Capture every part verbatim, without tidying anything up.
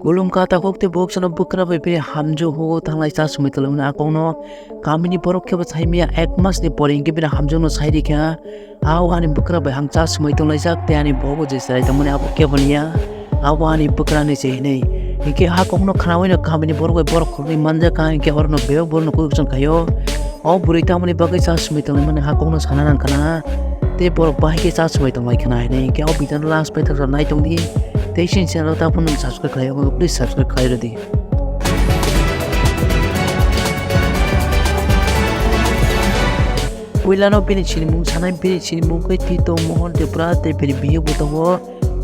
Bolong kata kok tei boksono bwkra bai bini hamjwk hugo thanglai cha swmai tonglaimani. A kokno kamini borok kebo saimaya, ek masni pore hinkhe bini hamjwkno sai rikha. Ao ani bwkra bai ang cha swmai tonglaijak tei ani bobo je chwrai tongmani abo kebo niya, abo ani bwkrani se hinwi. Hinkhe a kokno khnaui no kamini borok bai borok khoroknwi manjakha, hinkhe orono bebak borokno koi kwchang khaio. O bwrwi tamoni bagwi cha swmai tonglaimani a kokno sana nang khna, tei borok bahai khe cha swmai tonglai khna hinwi. Hinkhe o video no last bai thangsa nai tongdi, tei chini channel o tabukno subscribe khlai, please subscribe khlai rwdi. Puilano bini sinimung sanai, bini sinimung khe Tito Mohon Tripura tei bini bihik bo tongo,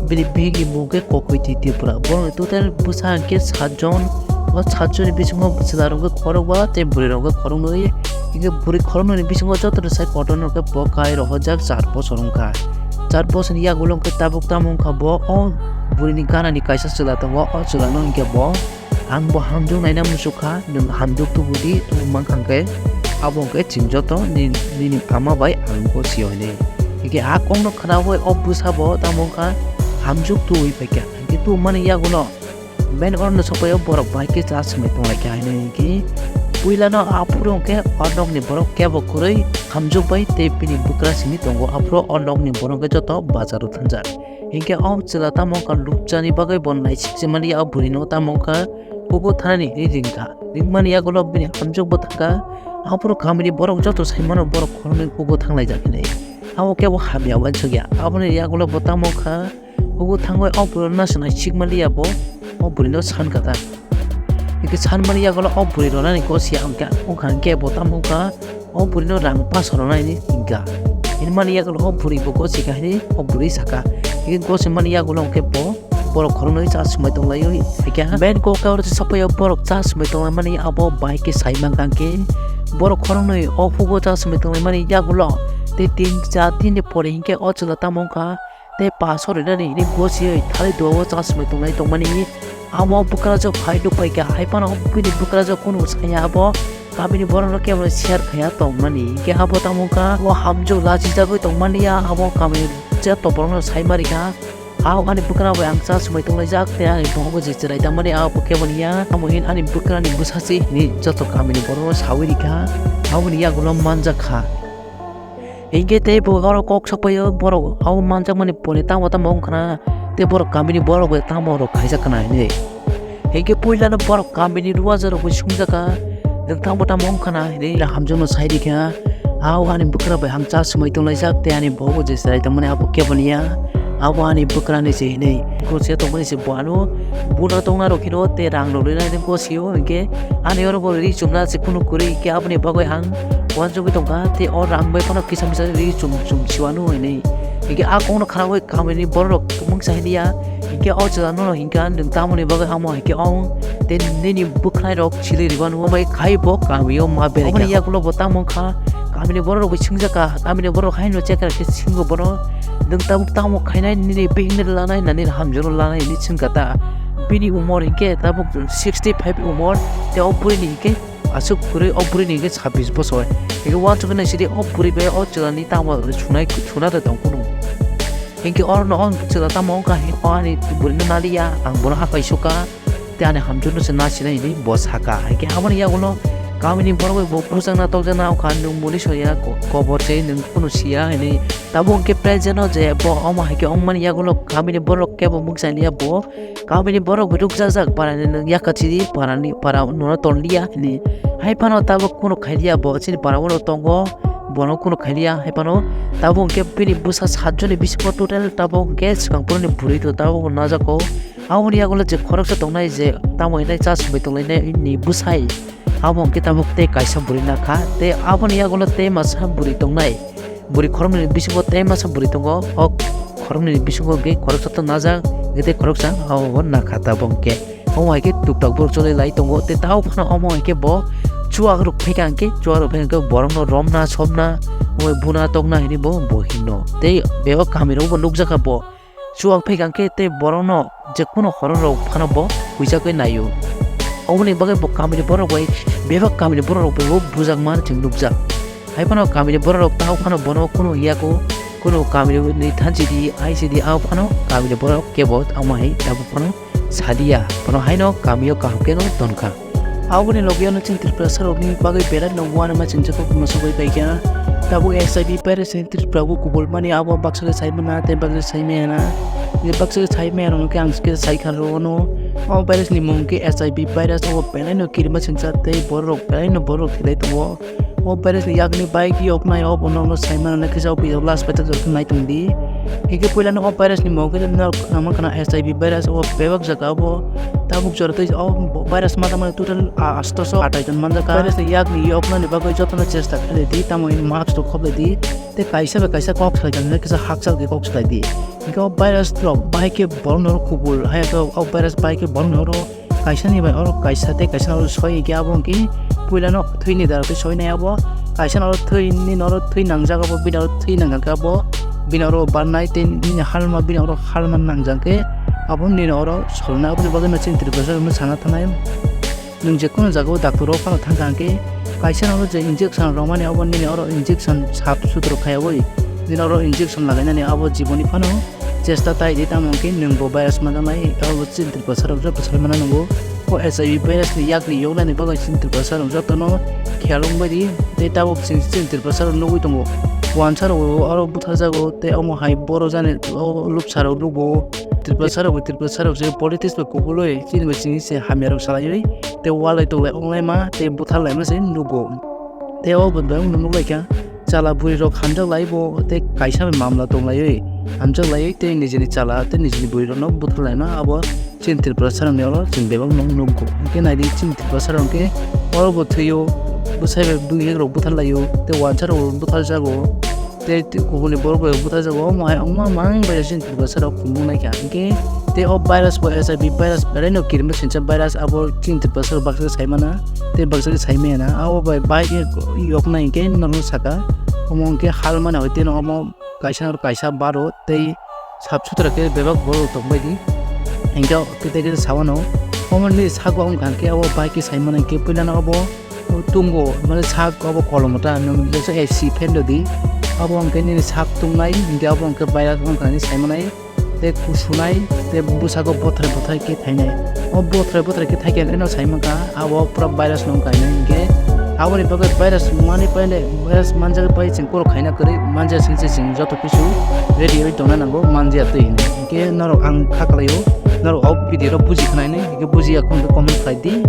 bini bihikni mung khe Kokwiti Tripura. Borokni total bwsa hwnkhe satjon, o satjonni bisingo chwlarok khe khorokba tei bwrwirok khe khoroknwi. Hinkhe bwrwi khoroknwini bisingo jotono sai kotorno khe bo kai rohorjak char bosor wngkha. Char bosorni yagulo hwnkhe tabuk tamo wngkha bo o bwrwini ganani kaisa chwla tongo, o chwlano hinkhe bo Ang bo hamjwk naina muchuk kha, nwng hamjwk tubudi, tubuk mankha hwnkhe, abo hwnkhe chwng joto ni-, nini pama bai ang bo sio hinwi. Hinkhe a kokno khnaui o bwsa bo tamo wngkha hamjwk tubui phaikha. Hinkhe tubumani yagulo main orono sokphai o borok bahai khe cha swmai tonglaikha hinwi hinkhe puilano aphuru hinkhe o nokni borok kebo kwrwi hamjwk bai tei bini bwkra simi tongo, aphuru o nokni borok hinkhe joto bazaro thangjak. Hinkhe o chwla tamo wngkha lupchani bagwi bo naisik se mani, o bwrwino tamo wngkha kugo thanani hinwi ringkha. Ringmani yagulo bini hamjwk bo thangkha. Aphuru kamini borok joto sai mano borok khoroknwi kugo thanglaijak hinwi. Abo kebo hamya uansukya. Aboni yagulo bo tamo wngkha kugo thangwi o bwrwino naisik maliya bo o bwrwino sankha ta. Hinkhe sanmani yagulo o bwrwi ronani gosiya wngkha, wngkha hinkhe bo tamo wngkha o bwrwino rang paso rwna hinwi hinkha. Hinmani yagulo o bwrwi bo gosika hinwi o bwrwi saka. Hinkhe gosimani yagulo hinkhe bo borok khoroknwi cha swmai tonglaio hinkhe. Main kok khe oro sokphai o borok cha swmai tonglaimani abo bai khe sai mankha hinkhe. Borok khoroknwi o hugo cha swmai tonglaimani yagulo tei tin cha tin ni pore hinkhe o chwla tamo wngkha. Tei paso rinani hinwi gosiwi thali duo o cha swmai tongnai tongmani. Amo bwkrajwk phai nukphaikha, hai phano bini bwkrajwk kunu saya abo kamini borokno kebo share khaiya tongmani. Hinkhe abo tamo wngkha o hamjwk lachijagwi tongmani ya, abo kamini joto borokno sai marikha. Ao ani bwkra bai ang cha swmai tonglaijak tei ani tongo je chwrai tangmani abo kebo niya. Amo hin ani bwkrani bwsa se hinwi joto kamini borokno sawi rikha, aboni yagulo manjakha. Hinkhe tei bo oro kok sokphaio, borok abo manjakmani pore tamo tamo wngkhana, tei borok kamini borok bai tamo rok khaijak khna hinwi. Hinkhe puilano borok kamini ruajarok bai sungjakha, nwng tamo tamo wngkhana hinwi hamjakno sai rikha. Ao ani bwkra bai ang cha swmai tonglaijak tei ani bobo je chwrai tongmani abo kebo niya, abo ani bwkrani se hinwi. Gose tongmani se bo ano buna tongna rok hino tei rang rok rinai gosio hinkhe ani oro bo ri chumna se kunu kwrwi hinkhe aboni bagwi ang uansugwi tongkha, tei o rang bai phano kisa misa ri chum chum siwano hinwi. Hinkhe a kokno khnaui kamini borok mungsa hinliya. Hinkhe o chwla nono hinkha nwng tamoni bagwi hamo hinkhe ong tei nini bwkhwnai rok chili ribano bai khai bo kamio ma bereka. Oboni yagulo bo tamo wngkha kamini borok rok bai singjakha, kamini borok haino chekra khe singo bono nwng tabuk tamo khainai nini bihikni lanai na nini hamjwkno lanai hinwi swngkha ta. Bini umor hinkhe tabuk sixty five umor tei o buini hinkhe Aswk kwrwi o bwrwini hinkhe sabbish bosor. Hinkhe uansukgwi naisidi o bwrwi bai o chwlani tamo sunai, suna de tong kunu. Hinkhe orono o chwla tamo wngkha hin o ani bwrwino naliya, ang bono hakai sukha, tei ani hamjwkno se nasinai hinwi bo sakha. Hinkhe aboni yagulo kamini borok bai bo bujakna tokjakna wngkha, nwng muli soya ko-, kobor se nwng kunu siya hinwi. Tabuk hinkhe present o je bo omo hai khe wngmani yagulo kamini borok kebo muksa liya bo. Kamini borok bai rukjak jak parani nwng yaka chidi parani para nono tonliya hinwi. Hai phano tabuk kunu khailiya bo chini para ulo tongo, bono kunu khailiya hai phano tabuk hinkhe bini bwsa satjonni bisingo total tabuk hinkhe swkang phuruni bwrwi to tabuk najako. Aboni yagulo je khoroksa tongnai je tamo hinai cha swbai tonglainai ni bwsai. Abo hwnkhe tabuk tei kaisa bwrwi nakha, tei aboni yagulo tei masa bwrwi tongnai. Bwrwi khoroknwini bisingo tei masa bwrwi tongo, o khoroknwini bisingo hwnkhe khoroksa to najak, hwnkhe tei khoroksa abo nakha tabuk hwnkhe. Omo hai khe tuktak borok choli lai tongo, tei tabuk phano omo hai khe bo chuwak rok phaikha hwnkhe, chuwak rok phaikha hwnkhe borokno romna, somna, omo buna tokna hinwi bo, bo hino. Tei bebak kamirokbo nukjakha bo. Chuwak phaikha hwnkhe tei borokno je kuno hororok phano bo huichagwi naio. Oboni bagwi bo kamini borok bai bebak kamini borok rok bai bo bujakma chwng nukjak. Hai phano kamini borok rok tamo phano bono kuno yako, kuno kamini thanchidi, aisidi, abo phano kamini borok kebo tamo hai tabuk phano sadiya, bono haino kamio kaham khe no tonkha. Aboni logi ano chini Tripura sarokni bagwi belai no uanama chingjak kok masugwi paikha. Tabuk H I V virus ni Tripura o kubul mani abo baksa khe sai manya tei baksa khe sai maya na. Ni baksa khe sai maya rok khe ang khe sai kha rw no. O virus ni mung khe H I V virus, o belai no kirima chingjak tei borok belai no borok thwilai tongo. O virus ni yakni bai khe yoknai, o bono no sai mano na kisa o video last bai ta jor nai tong di. Hingke puila no o virus ni mung khe no khna ma khna H I V virus o bebak jaga o bo tabuk jora tei o virus ma tamo total asto so atai jon manjak kha. Virus ni yakni yoknani bagwi jotono chesta khlai di, tamo in mask rok khoplai di. Tei kaisa bai kaisa kok salai di, kisa hakchal khe kok salai di. Hingke o virus rok bai khe borok no kubul, hai khe o virus bai khe borok no kaisa ni bai oro kaisa tei kaisa oro soi khe abo hwnkhe puila no thwi ni dara tei soi nai abo kaisa no oro thwi ni oro thwi nangjak abo bini oro thwi nang khe abo bini oro barnai tei nini halma bini oro halma nangjak khe abo nini oro solnai. Aboni bagwi no chini Tripura sarok no sana thanai nwng je kunu jaga o doctor o phano thang kha hwnkhe kaisa no oro je injection romani abo nini oro injection sap sutro khai abo nini oro injection lagai nani abo jiboni phano chesta tai di, tamo hwnkhe nwng bo virus manjaknai, abo chini Tripura sarok joto sai mano nungo. O H I V virus ni yakni yoknani bagwi chini Tripura sarok jotono khiyal wngbai di. Tei tabuk chini, chini Tripura sarok nugwi tongo. Wansa rok oro butharjago, tei omo hai boro jani o lupsa rok nugo. Tripura sarok, Tripura sarok se politics bai kubulwi chini bai chini se hamya rok salaiwi, tei walai toklai onglaima, tei butharlaima se nugo. Tei o bo bai wngno nuklaikha. Chala bwrwi rok hamjak lai bo tei kaisa bai mamla tong laiwi hamjak laiwi tei nijini chala tei nijini bwrwi rokno buthar laima abo chini Tripura sarokni oro chwng bebak no nukgo. Hwnkhe naidi chini Tripura sarok hwnkhe oro bo thwio, bwsai bai bihik rok buthar laio tei wansa rok bo buthar jago tei kubuni borok bai buthar jago. Omo hai wngma mang bai chini Tripura sarok kumbung naikha hwnkhe tei o virus bo H I V virus belai no kirima singcha virus abo chini Tripura sarok baksa sai mana. Tei baksa khe sai maya na, abo bai bike yoknai hwnkhe norok saka, omo hwnkhe hal mana hoi tei omo kaisa oro kaisa baro tei sap sutra khe bebak borok tong bai di. Hwnkhe kete kete sawano omo ni sago wngkha hwnkhe abo bike khe sai mano hwnkhe puilano abo tungo mane sak abo kolom ta nwng jesa A C fan rw di, abo hwnkhe nini sak tungnai hwnkhe abo hwnkhe virus wngkha hinwi sai manai. Tei kusunai tei bwsako bothrai bothrai khe thainai. O bothrai bothrai khe thaikhe eno sai mankha abo pura virus no wngkha hinwi hinkhe aboni bagwi virus wngmani paine virus manjagwi pai chwng koro khaina kwrwi manja singse chwng joto kisu ready oi tongna nango manjya twi hinwi. Hinkhe norok ang kha khlaio, norok o video rok buji khnainwi hinkhe bujiya khon khe comment khlai di.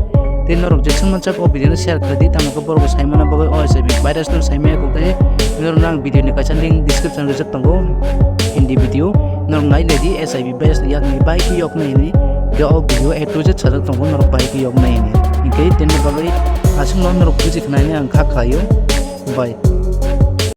Tei norok jeswk mansak o video no share khlai di, tamo khe borok sai mana bagwi o H I V virus no sai maya kok tei norok nang video ni kaisa link description rwjak tongo, Hindi video. Norok nai lai di H I V virus ni yakni bai khe yoknai hinwi. Tei o video A to Z sajak tongo norok bai khe yoknai hinwi. Hinkhe tei norok bagwi aswk no norok buji khnainwi ang kha khlaio. Bye.